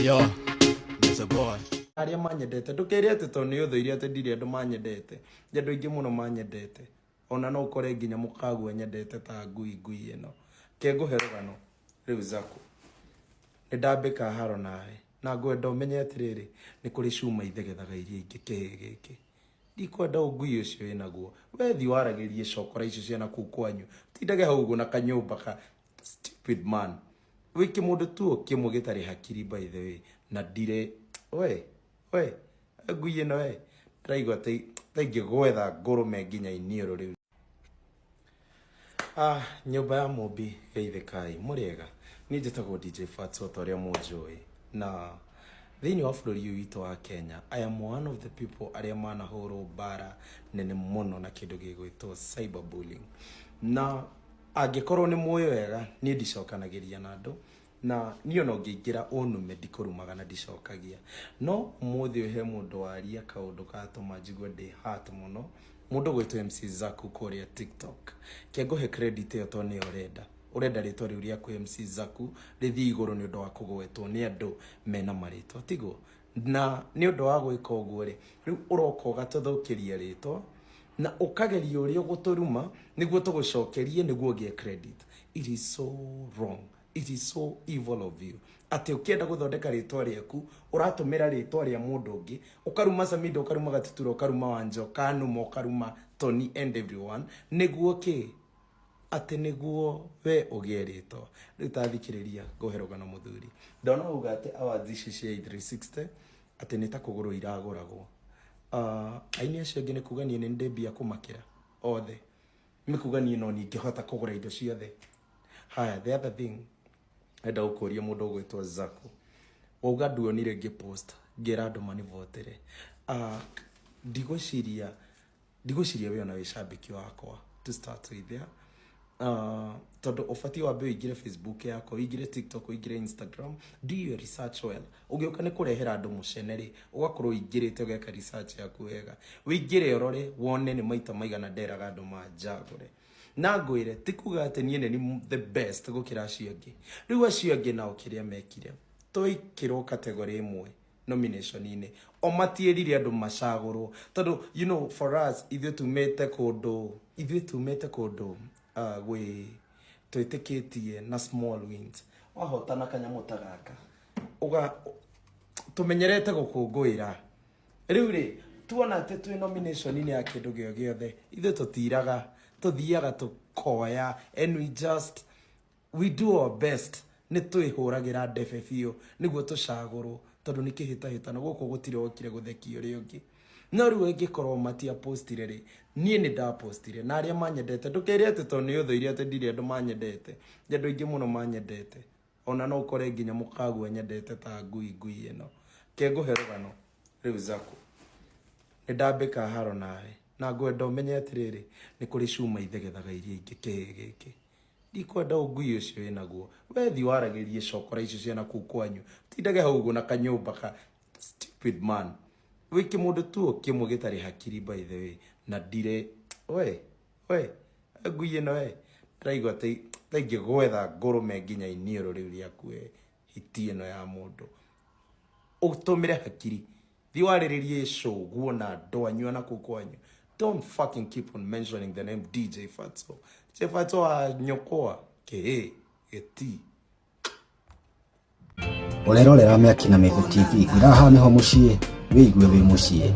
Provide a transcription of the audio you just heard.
Yo, Mr. Boy. Arĩa manyendete, ndũkere atĩ tondũ nĩ ũthũire atĩ ndirĩ andũ manyendete. Nĩ andũ aingĩ mũno manyendete, ona no ũkore nginya mũkagua nyendete ta ngui ngui ĩno. Ke ngũhe rũgano rĩu. Zaku, nĩ ndambĩka haro nawe na ngwenda ũmenye atĩrĩrĩ, nĩ kũrĩ cuma ithegethaga iria ingĩ. Kĩhĩ gĩkĩ ndikwenda ũngui ũcio wĩnaguo. We thi waragĩrie cokora icio ciana kũu kwanyu, tindage hau ũguo na kanyũmba ka stupid man. Wĩ kĩmũndũ tu kĩmwe gĩtarĩ hakiri, by the way, na ndirĩ we we ngui ĩno we ndĩraigua ta ingĩgwetha ngũrũme nginya iniũrũ rĩu. Ah, nyũmba ya mũmbi, geithĩkai, mũrĩega. Niĩ njĩtagwo DJ Fatso, ta ũrĩa mũnjũĩ, na thĩinĩ wa bũrũri ũyũ witũ wa Kenya, I am one of the people arĩa manahũrwo mbara nene mũno na kĩndũ gĩgwĩtwo cyberbullying. Na angĩkorwo nĩ mũĩ wega, niĩ ndicokanagĩria na andũ, na niĩ ona ũngĩingĩra ũnume, ndikũrumaga na ndicokagia. No ũmũthĩ ũyũ he mũndũ waria kaũndũ gatũma njigue ndĩ hurt mũno, mũndũ gwĩtwo MC Zaku kũrĩa TikTok. Kengũhe credit ĩyo tondũ nĩyo ũrenda, ũrenda rĩtwa rĩu rĩaku MC Zaku rĩthiĩ igũrũ nĩ ũndũ wa kũgwetwo nĩ andũ mena marĩtwa, tiguo? Na nĩ ũndũ wa gwĩka ũguo rĩ, rĩu ũroka ũgatũthũkĩria rĩtwa na ũkageria ũrĩa ũgũtũruma nĩguo tũgũcokerie nĩguo ũgĩe credit. It is so wrong, it is so evil of you, atĩ ũkĩenda gũthondeka rĩtwa rĩaku ũratũmĩra rĩtwa rĩa mũndũ ũngĩ, ũkaruma Samido, ũkaruma Gatutura, ũkaruma Wanja, ũkanuma, ũkaruma Tony and everyone, nĩguo kĩ? Atĩ nĩguo we ũgĩe rĩtwa. Rĩu tathikĩrĩria ngũhe rũgano. Mũthuri, ndona uga atĩ awards ici cia 360 atĩ nĩ ta kũgũrwo iragũragwo. Aini acio angĩ nĩ kuga niĩ nĩ ndĩ mbia kũmakĩra othe? Nĩ kuga niĩ no ningĩhota kũgũra indo ciothe? Haya, the other thing enda gũkũria, mũndũ ũgwĩtwo Zaku, wauga nduonire ngĩpost ngĩra andũ manivotere. Ndigwĩciria we ona wĩ cambĩki wakwa to start with, yeah? Tondũ ũbatiĩ wambe ũingĩre Facebook yakwa, ũingĩre TikTok, ũingĩre Instagram, do your research well. Ũgĩũka nĩ kũrehera andũ mũcene rĩ, ũgakorwo ũingĩrĩte ũgeka research yaku wega, ũingĩre ũrore wone nĩ maita maigana nderaga andũ manjagũre. Na ngwĩre, ti kuga atĩ niĩ nĩ the best gũkĩra acio angĩ. Rĩu acio angĩ nao kĩrĩa mekire, twekĩrwo category ĩmwe nomination-inĩ, o matiĩrire andũ macagũrwo, tondũ for us, ithuĩ tumĩte kũndũ gwĩ twĩtĩkĩtie na small wins. Wahotana kanyamũ ta gaka, ũga tũmenyerete gũkũngũĩra. Rĩu rĩ, tuona atĩ twĩ nomination-inĩ ya kĩndũ gĩo gĩothe, ithuĩ tũtiraga, tũthiaga tũkoya and we do our best. Nĩ twĩhũragĩra ndebe biũ nĩguo tũcagũrwo, tondũ nĩ kĩhĩtahĩtano gũkũ, gũtirĩ wokire gũthekia ũrĩa ũngĩ. No rĩu ĩngĩkorwo matiapostire rĩ, niĩ nĩ ndapostire na arĩa manyendete, ndũkere atĩ tondũ nĩ ũthũire atĩ ndirĩ andũ manyendete. Nĩ andũ aingĩ mũno manyendete, ona no ũkore nginya mũkagua nyendete ta ngui ngui ĩno. Kengũhe rũgano rĩu. Zaku, nĩ ndambĩka haro nawe na ngwenda ũmenye atĩrĩrĩ, nĩ kũrĩ cuma ithegethaga iria ingĩ. Kĩhĩ gĩkĩ ndikwenda ũngui ũcio wĩnaguo. We thi waragĩrie cokora icio ciana kũu kwanyu, tindage hau ũguo na kanyũmba ka stupid man. Wĩ kĩmũndũ tu kĩmwe gĩtarĩ hakiri, by the way, na ndirĩ we we ngui ĩno we ndĩraigua ta ingĩgwetha ngũrũme nginya iniũrũ rĩu rĩaku. We hiti ĩno ya mũndũ, ũtũmĩre hakiri, thiĩ warĩrĩrie cũguo na andũ anyu ana kũu kwanyu. Don't fucking keep on mentioning the name DJ Fatso. DJ Fatso wa nyũkwa kĩhĩ gĩti. Ũrerorera Mĩaki na Mĩgũ TV. Ngwĩra haha nĩho mũciĩ, wĩigue wĩ mũciĩ.